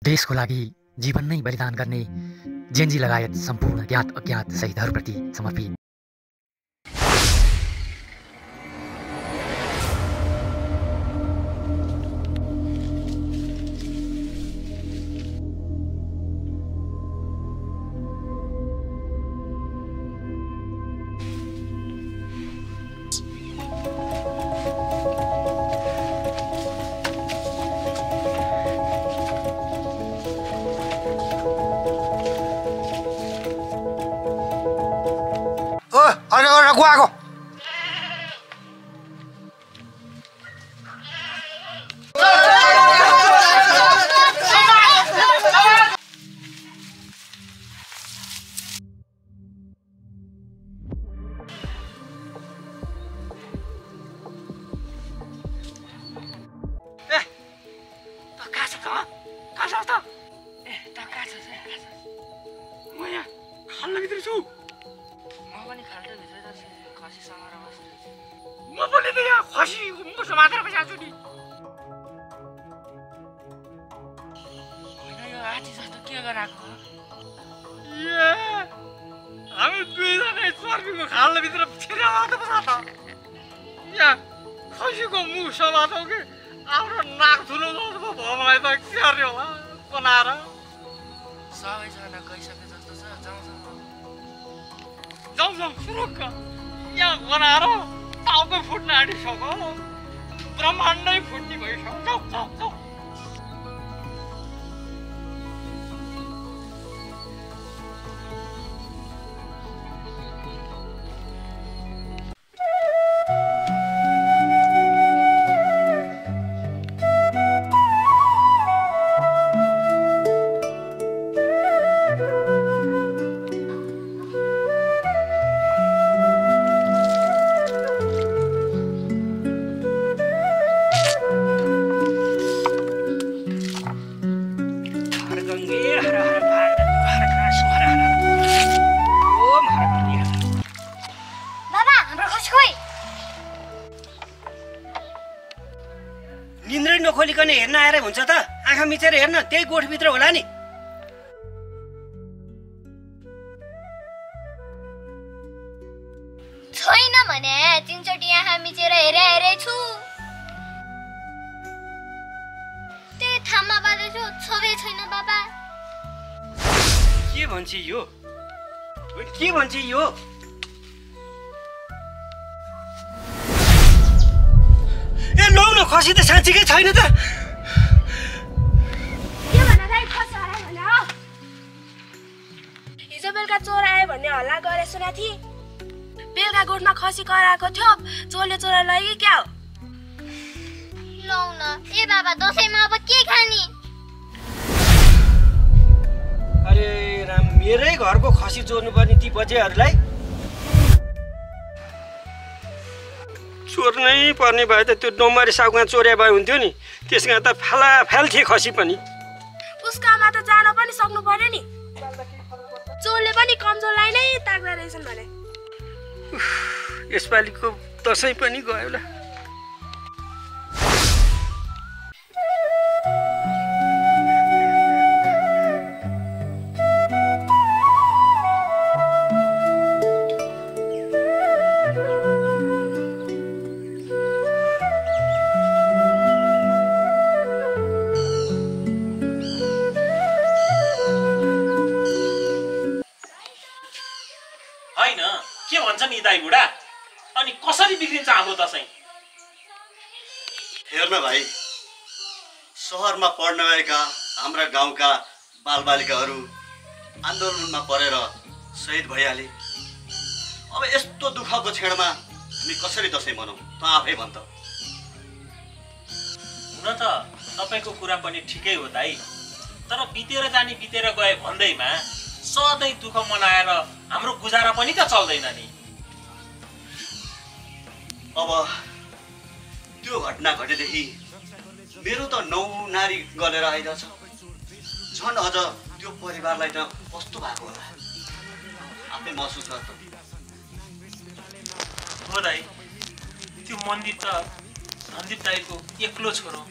देशको लागि जीवन नै बलिदान गर्ने जेनजी लगायत सम्पूर्ण ज्ञात अज्ञात शहीदहरूप्रति समर्पित। Guago. नखोलिकन हेर्न आएर हुन्छ त? आँखा मिचेर हेर्न, त्यही गोठभित्र होला नि। छैन भने तीनचोटि आँखा मिचेर हेरे छु। त्यही थाममा बाँधेछु, छँदै छैन बाबा। के भन्छ यो? के भन्छ यो? लौ न, खसी त साँच्चीकै छैन त। के भन्नलाई खसी हरायो भने हो? हिजो बेलुका चोर आयो भन्ने हल्ला गरे सुना थिए। बेलुका गोठमा खसी कराएको थियो, चोरले चोरा लग्यो क्या हो? लौ न, ए बाबा दसैँमा अब के खाने? अरे राम, मेरै घरको खसी चोर्नु पर्ने ती बजेहरूलाई चोर्नै पर्ने भए त त्यो डोमरी साउमा चोर्या भए हुन्थ्यो नि। त्यसमा त फालाफाल थिए खसी पनि। उसकामा त जान पनि सक्नु पर्यो नि। चोरले पनि कमजोरलाई नै ताक्दा रहेछन् भने। यसपालिको दसैँ पनि गयो ल। के भन्छन् यी दाइ बुढा? अनि कसरी बिग्रिन्छ हाम्रो दसैँ? हेर्न भाइ, सहरमा पढ्न गएका हाम्रा गाउँका बालबालिकाहरू आन्दोलनमा परेर शहीद भइहाले। अब यस्तो दुःखको क्षणमा हामी कसरी दसैँ मनाउँ? त आफै भन् त। हुन त तपाईँको कुरा पनि ठिकै हो दाइ, तर बितेर जाने बितेर गए भन्दैमा सधैँ दुःख मनाएर हाम्रो गुजारा पनि त चल्दैन नि। अब त्यो घटना घटेदेखि मेरो त 9 नारी गलेर आइरहेछ। झन् अझ त्यो परिवारलाई त कस्तो भएको होला, आफै महसुस गर्छ। हो दाइ, त्यो मन्दिर त धनदीप दाइको एक्लो छोरो।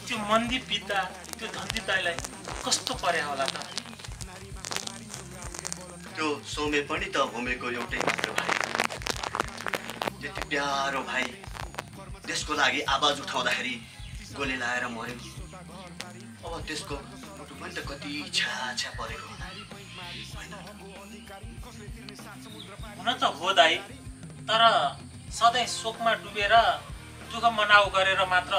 त्यो मन्दिर बित्दा त्यो धन्दी दाइलाई कस्तो पर्या होला त? त्यो सोमे पनि त होमेको एउटै मात्र भाइ। त्यति प्यारो भाइ त्यसको लागि आवाज उठाउँदाखेरि गोली लाएर मर्यो। अब त्यसको मुटु पनि त कति छ्या परेको होला। हुन त हो दाइ, तर सधैँ शोकमा डुबेर दुःख मनाउ गरेर मात्र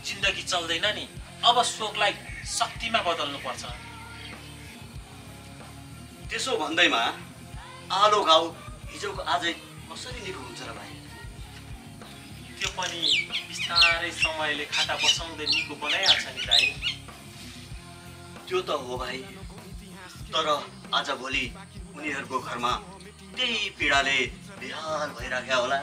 जिन्दगी चल्दैन नि। अब शोकलाई शक्तिमा बदल्नु पर्छ। त्यसो भन्दैमा आलो घाउ हिजोको आजै कसरी निको हुन्छ र भाइ? त्यो पनि बिस्तारै समयले खाता बसाउँदै निको बनाइहाल्छ नि दाइ। त्यो त हो भाइ, तर आज भोलि उनीहरूको घरमा त्यही पीडाले बेहाल भइराख्या होला।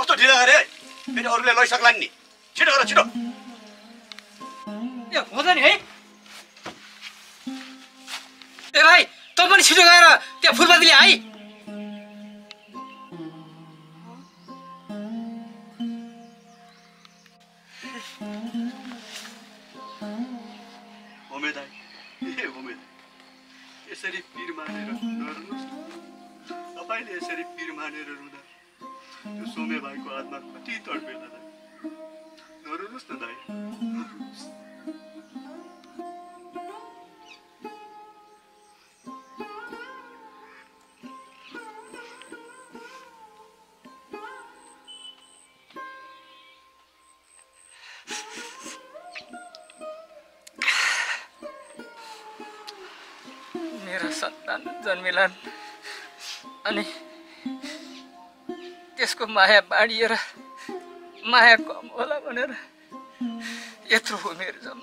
कस्तो ढिला गरे फेरि अरूले लैसक्लान् नि। छिटो गर छिटो। ए हुँदैन है। ए भाइ तँ पनि छिटो गएर त्यहाँ फुलपातीले आइ। होमे दाइ, ए होमे दाइ, यसरी पिर मानेर नरुनुहोस्। तपाईँले यसरी पिर मानेर रुँदा त्यो सोमे भाइको आत्मा कति तडपेला दाइ। नरुनुहोस् न दाइ, नरुनुहोस्। मेरा सन्तान जन्मिलान् अनि त्यसको माया बाँडिएर माया कम होला भनेर यत्रो उमेरसम्म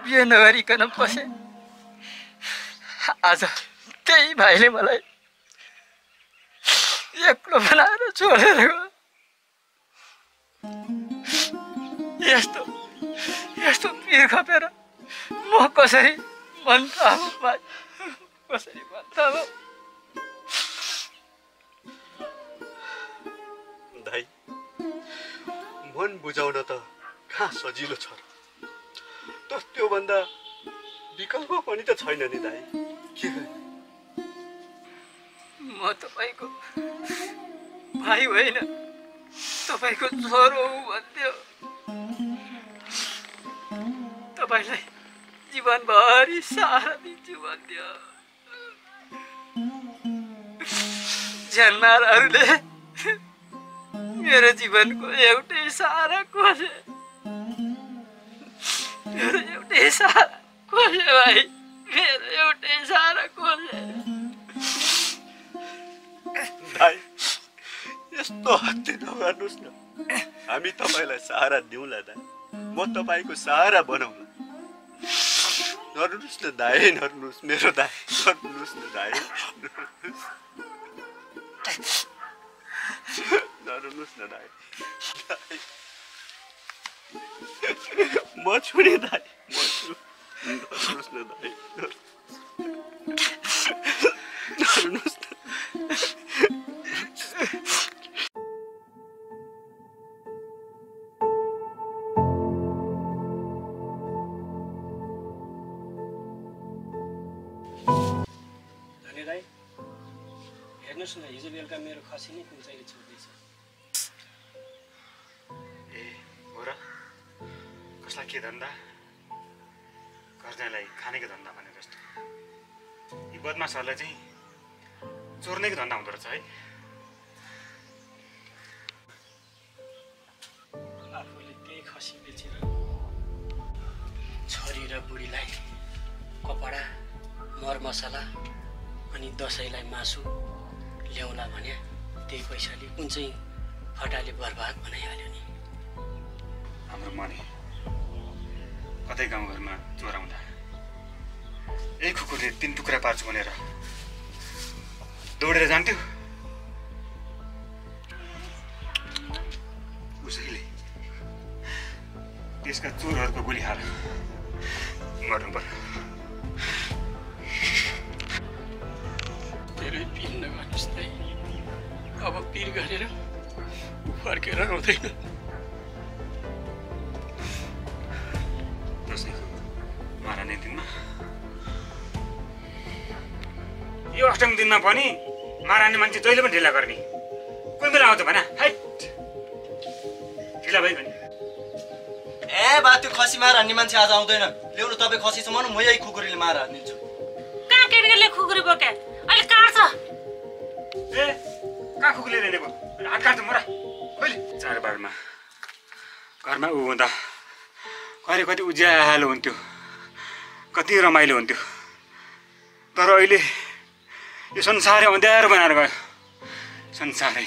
बिहे नगरिकन बसे। आज त्यही भाइले मलाई एक्लो बनाएर छोडेर गयो। यस्तो पिर खपेर म कसरी भन्ताम भाइ, कसरी भन्ताम? दाइ मन बुझाउन त कहाँ सजिलो छ र? त त्योभन्दा विकल्प पनि त छैन नि दाइ। के गर्ने? म तपाईँको भाइ होइन, तपाईँको छोरो हो भन्थ्यो। तपाईँलाई जीवनभरि सहारा दिन्छु भन्थ्यो। ज्यानमारहरूले मेरो जीवनको एउटै सहारा खोजे। मेरो एउटै सहारा खोजे भाइ, मेरो एउटै सहारा खोजे। दाइ यस्तो हत्या नगर्नुहोस् न। हामी तपाईँलाई सहारा दिउँला दाइ। म तपाईँको सहारा बनाउँला। नरुनुहोस् न दाइ, नरुनुहोस् मेरो दाइ, नरुनुहोस् न दाइ, नरुनुहोस् न दाइ। म छु नि दाइ, म छु। नरुनुहोस् न दाइ, नरुनुहोस् न। हेर्नुहोस् न, हिजो बेलुका मेरो खसी नै कुल्चाइले छोड्दैछ। ए हो र? कसलाई के धन्दा? गर्नेलाई खानेको धन्दा भने जस्तो। यी बदमासहरूलाई चाहिँ चोर्नेको धन्दा हुँदो रहेछ है। आफूले त्यही खसी बेचेर छोरी र बुढीलाई कपडा, मरमसला अनि दसैँलाई मासु ल्याउला भने त्यही पैसाले कुन चाहिँ फटाले बर्बाद बनाइहाल्यो नि। हाम्रो मने कतै गाउँघरमा चोराउँदा यही कुकुरले 3 टुक्रा पार्छु भनेर दौडेर जान्थ्यो। उसैले त्यसका चोरहरूको गोली खाएर मर्नु पर्यो। धेरै पिर नगर्नुहोस् दाइ। अब पिर गरेर फर्केर आउँदैन। दसैँको माराने दिनमा यो अष्टमी दिनमा पनि माराने मान्छे जहिले पनि ढिला गर्ने। कोही बेला आउँछ भन हैट ढिला भयो भने। ए बा त्यो खसी मार हान्ने मान्छे आज आउँदैन। ल्याउनु तपाईँ खसीसम्म म यही खुकुरीले मार हानिदिन्छु। कहाँ केटीले खुकुरी बोके अहिले काट्छ। ए कहाँ खुकुले ल्याएको हात काट्छ मोरा कहिले चाडबाडमा घरमा ऊ हुँदा कहिले कति उज्यालो हुन्थ्यो, कति रमाइलो हुन्थ्यो। तर अहिले यो संसारै अँध्यारो बनाएर गयो। संसारै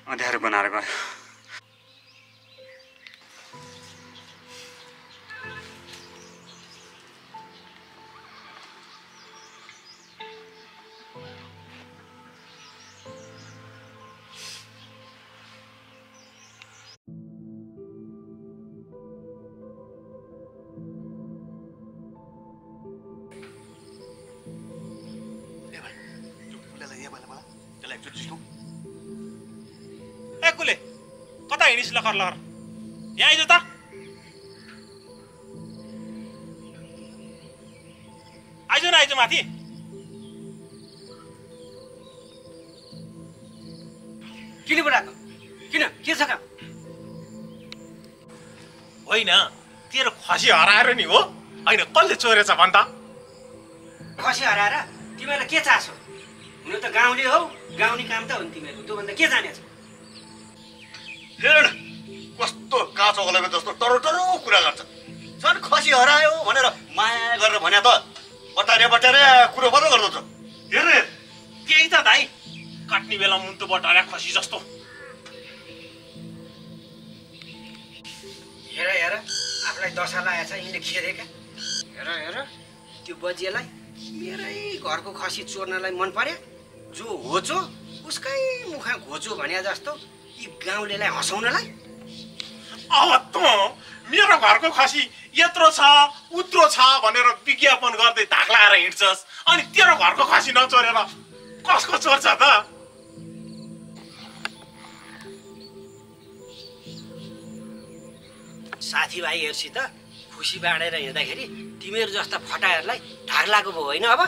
अँध्यारो बनाएर गयो। ए कुले कता हिँडिस लखर लखर? यहाँ आइज त। आइज न आइज माथि। किन बोलाएको? किन के छ काम? होइन तेरो खसी हराएर नि हो। होइन कसले चोरेछ भन् त? खसी हराएर तिमीलाई के चासो? हुनु त गाउँले हौ, गाउने काम त हो नि तिमीहरूको। त्योभन्दा के जानेछ? हेर न कस्तो काँचो गलेको जस्तो टरो टरो कुरा गर्छ। झन् खसी हरायो भनेर माया गरेर भने त बटारे बटारे कुरो पो गर्दछ। हेर हेर त्यही त दाइ, काट्ने बेला मुन्टो बटारे खसी जस्तो। हेर हेर आफूलाई दशा लागेछ यिनले खेरेका। हेर हेर त्यो बजिएलाई मेरै घरको खसी चोर्नलाई मन पर्यो। जो होचो उसकै मुखा घोचो भने जस्तो यी गाउँलेलाई हँसाउनलाई। अब त मेरो घरको खसी यत्रो छ उत्रो छ भनेर विज्ञापन गर्दै धाक लगाएर हिँड्छस्, अनि तेरो घरको खसी नचोरेर कसको चोर्छ त? साथीभाइहरूसित खुसी बाँडेर हिँड्दाखेरि तिमीहरू जस्ता फटाहरूलाई ढाक लागेको भयो होइन? अब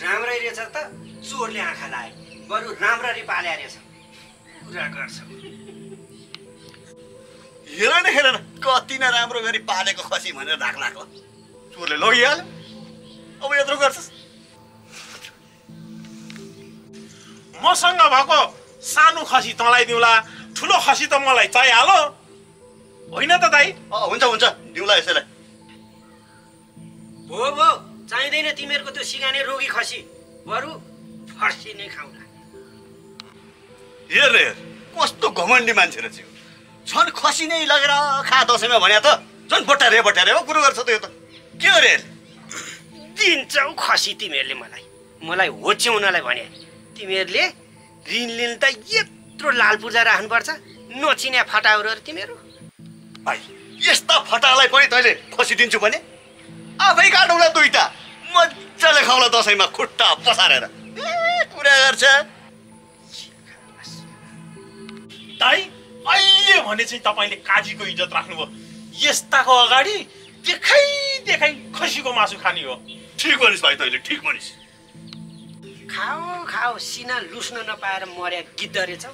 राम्रै रहेछ त चोरले आँखा लायो, बरु राम्ररी पाल्या रहेछ कुरा गर्छ। हेर न कति न राम्रो गरी पालेको खसी भनेर धाक लाग्यो। चोरले लगिहाल्यो। अब यत्रो गर्छस्। मसँग भएको सानो खसी तँलाई दिउँला, ठुलो खसी त मलाई चाहिहाल्यो होइन त दाइ? हुन्छ हुन्छ दिउँला यसैलाई। भो चाहिँदैन तिमीहरूको त्यो सिगाने रोगी खसी, बरु फर्सी नै खाउला। हेर हेर कस्तो घमण्डी मान्छे रहेछ। झन् खसी नै लगेर खा दसैँमा भने त झन् बटारे बटारे हो कुरो गर्छ त। यो त के हो रे? दिन्छौ खसी तिमीहरूले मलाई होच्याउनलाई भने। तिमीहरूले ऋण लिन त यत्रो लाल पूर्जा राख्नुपर्छ? नचिन्या फटाउरोहरू तिमीहरू। भाइ यस्ता फटालाई पनि तैँले खसी दिन्छु भने आफै काटौँला दुईटा, मजाले खाउँला दसैँमा खुट्टा पसारेर। कुरा गर्छ दाइ। अहिले भने चाहिँ तपाईँले काजीको इज्जत राख्नुभयो। यस्ताको अगाडि देखाइ खसीको मासु खाने हो। ठिक भनिस् भाइ, तैँले ठिक भनिस्। खाऊ सिना लुस्न नपाएर मर्या गिद्ध रहेछौ।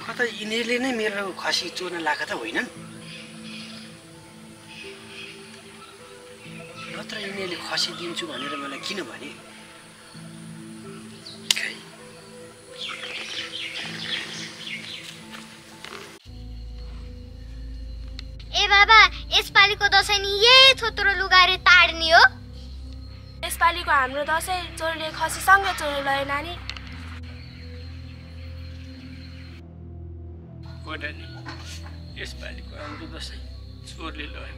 कता यिनीहरूले नै मेरो खसी चोर्न लागेका त होइनन्? नत्र यिनीहरूले खसी दिन्छु भनेर मलाई किन भने? ए बाबा यसपालिको दसैँ नि यही थोत्रो लुगाले ताड्ने हो। यसपालिको हाम्रो दसैँ चोरले खसीसँगै चोरेर लयो नानी। हो नानी, यसपालिको हाम्रो दसैँ चोरले लयो।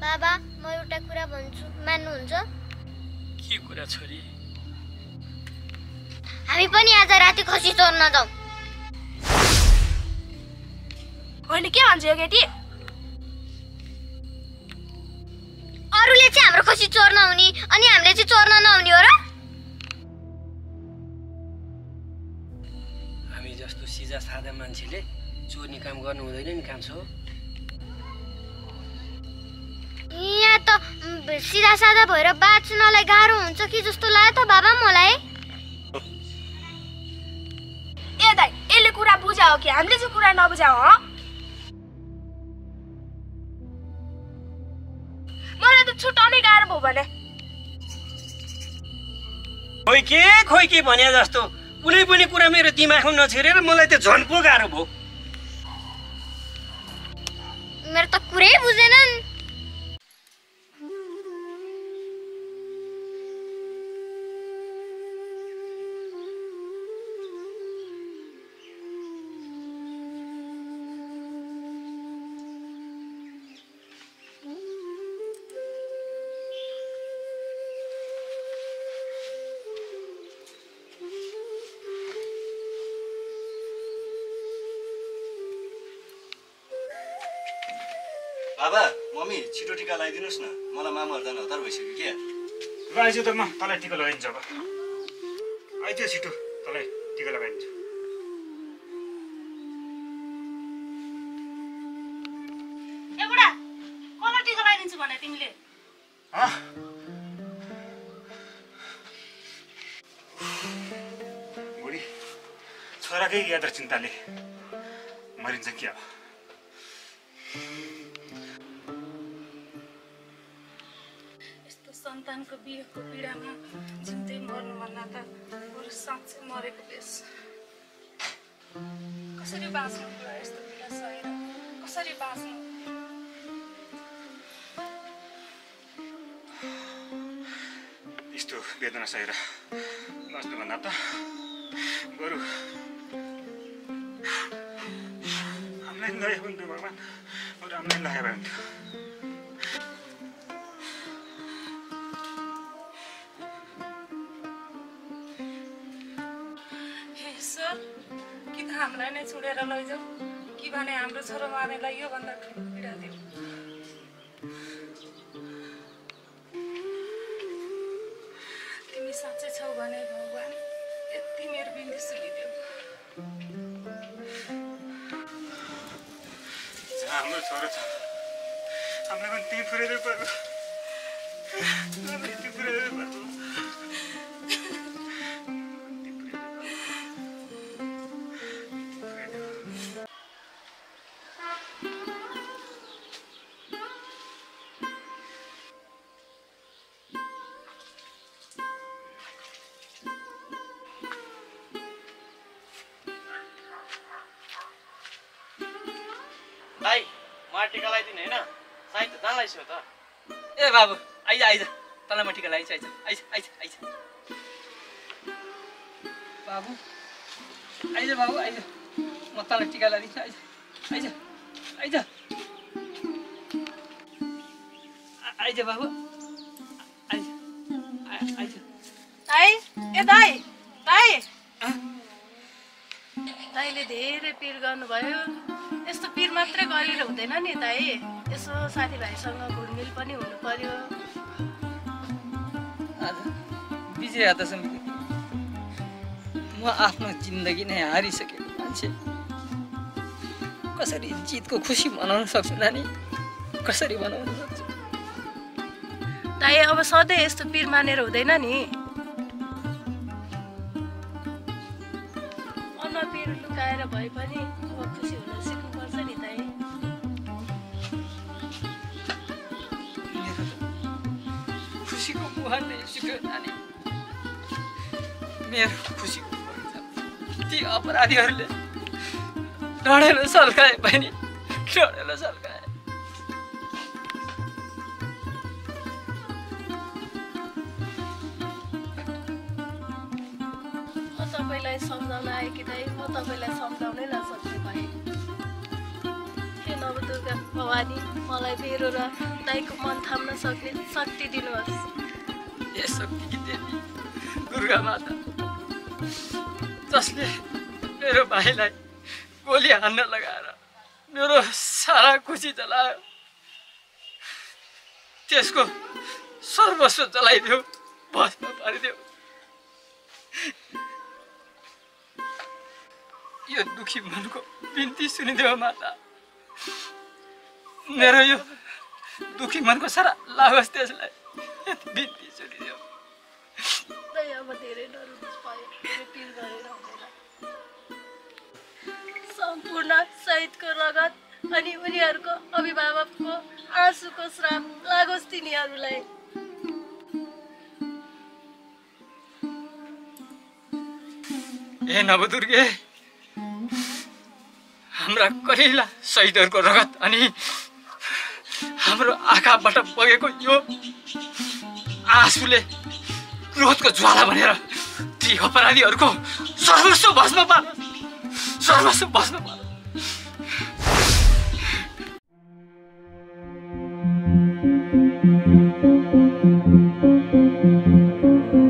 बाबा म एउटा कुरा भन्छु, मान्नुहुन्छ? के कुरा छोरी? हामी पनि आज राति खसी चोर्न जाउँ। होइन के भन्छ यो केटी? अरूले चाहिँ हाम्रो खसी चोर्न आउने अनि हामीले चाहिँ चोर्न नआउने हो र? हामी जस्तो सिधा सादा मान्छेले चोर्ने काम गर्नु हुँदैन नि कान्छो। यहाँ त सिधा सादा भएर बाँच्नलाई गाह्रो हुन्छ कि जस्तो लाग्यो त बाबा मलाई। ए दाइ यसले कुरा बुझाओ कि हामीले चाहिँ कुरा नबुझाओ? मलाई त छुटाउनै गाह्रो भयो भने। खोइ के भने जस्तो कुनै पनि कुरा मेरो दिमागमा नछिरेर मलाई त झन् पो गाह्रो भयो। मेरो त कुरै बुझेनन्। बाबा मम्मी छिटो टिका लगाइदिनुहोस् न, मलाई मामाहरू जान हतार भइसक्यो क्या। ल आइज त म तँलाई टिका लगाइदिन्छु। अब आइज छिटो तँलाई टिका लगाइदिन्छु। ए बुढा कसलाई टिका लगाइदिन्छु भने तिमीले? बुढी छोराकै याद र चिन्ताले मरिन्छ कि अब। सन्तानको बिहेको पीडामा जिउँदै मर्नु भन्दा त बरु साँच्चै मरेको बेस। कसरी बाँच्नु बुढा यस्तो पीडा सहेर? कसरी बाँच्नु? यस्तो वेदना सहेर बाँच्नु भन्दा त बरु हामीलाई लय हुन्थ्यो भगवान्, बरु हामीलाई लय भए हुन्थ्यो। कि त हामीलाई नै छोडेर लैजाऊ कि भने हाम्रो छोरो मानेलाई योभन्दा ठुलो पीडा दियो। तिमी साँच्चै छौ भने भगवान् यति मेरो बिन्ती सुनिदेऊ। जहाँ हाम्रो छोरो छ हामीलाई पनि त्यहीँ पुर्याइदिनु पर्यो। त्यहीँ पुर्याइदिनु पर्यो। दाइ मलाई टिका लगाइदिनु होइन, सायद जाँदैछ त। ए बाबु आइज तँलाई म टिका लगाइदिन्छु। आइज बाबु आइज म तँलाई टिका लगाइदिन्छु। आइज बाबु आइज। दाइ ए दाइ दाइले धेरै पिर गर्नुभयो। यस्तो पिर मात्रै गरेर हुँदैन नि दाइ, यसो साथीभाइसँग घुलमिल पनि हुनु पर्यो। आज विजयादशमी म आफ्नो जिन्दगी नै हारिसकेको मान्छे कसरी जितको खुसी मनाउन सक्छु नानी? कसरी मनाउन सक्छु? दाइ अब सधैँ यस्तो पिर मानेर हुँदैन नि। अनुहार पिर लुकाएर भए पनि अब खुसी हुन सिक्नुपर्छ नि दाइ। खुसीको मुहान नै सुक्यो नानी। मेरो खुसीको ती अपराधीहरूले डढेर सल्काए पनि डढेर सल्काए। म तपाईँलाई सम्झाउन आएकी दाइ, म तपाईँलाई सम्झाउनै नसक्ने भएँ। हे नवदुर्गा भवानी, मलाई मेरो र दाइको मन थाम्न सक्ने शक्ति दिनुहोस्। हे शक्तिकी देवी दुर्गा माता, जसले मेरो भाइलाई गोली हान्न लगाएर मेरो सारा खुसी जलायो, त्यसको सर्वस्व जलाइदेऊ, भस्म पारिदेऊ। यो दुखी मनको बिन्ती सुनिदेऊ माता। मेरो यो दुखी मनको सारा लागोस् त्यसलाई, बिन्ती सुनिदेऊ। अब धेरै नरुनुहोस् भयो, मेरो पिर गरेर हुँदैन। सम्पूर्ण शहीदको रगत अनि उनीहरूको अभिभावकको आँसुको श्राप लागोस् तिनीहरूलाई। हे नवदुर्गे, हाम्रा कलिला शहीदहरूको रगत अनि हाम्रो आँखाबाट बगेको यो आँसुले क्रोधको ज्वाला भनेर ती अपराधीहरूको सर्वस्व भस्म पारोस्, सर्वस्व भस्म पारोस्।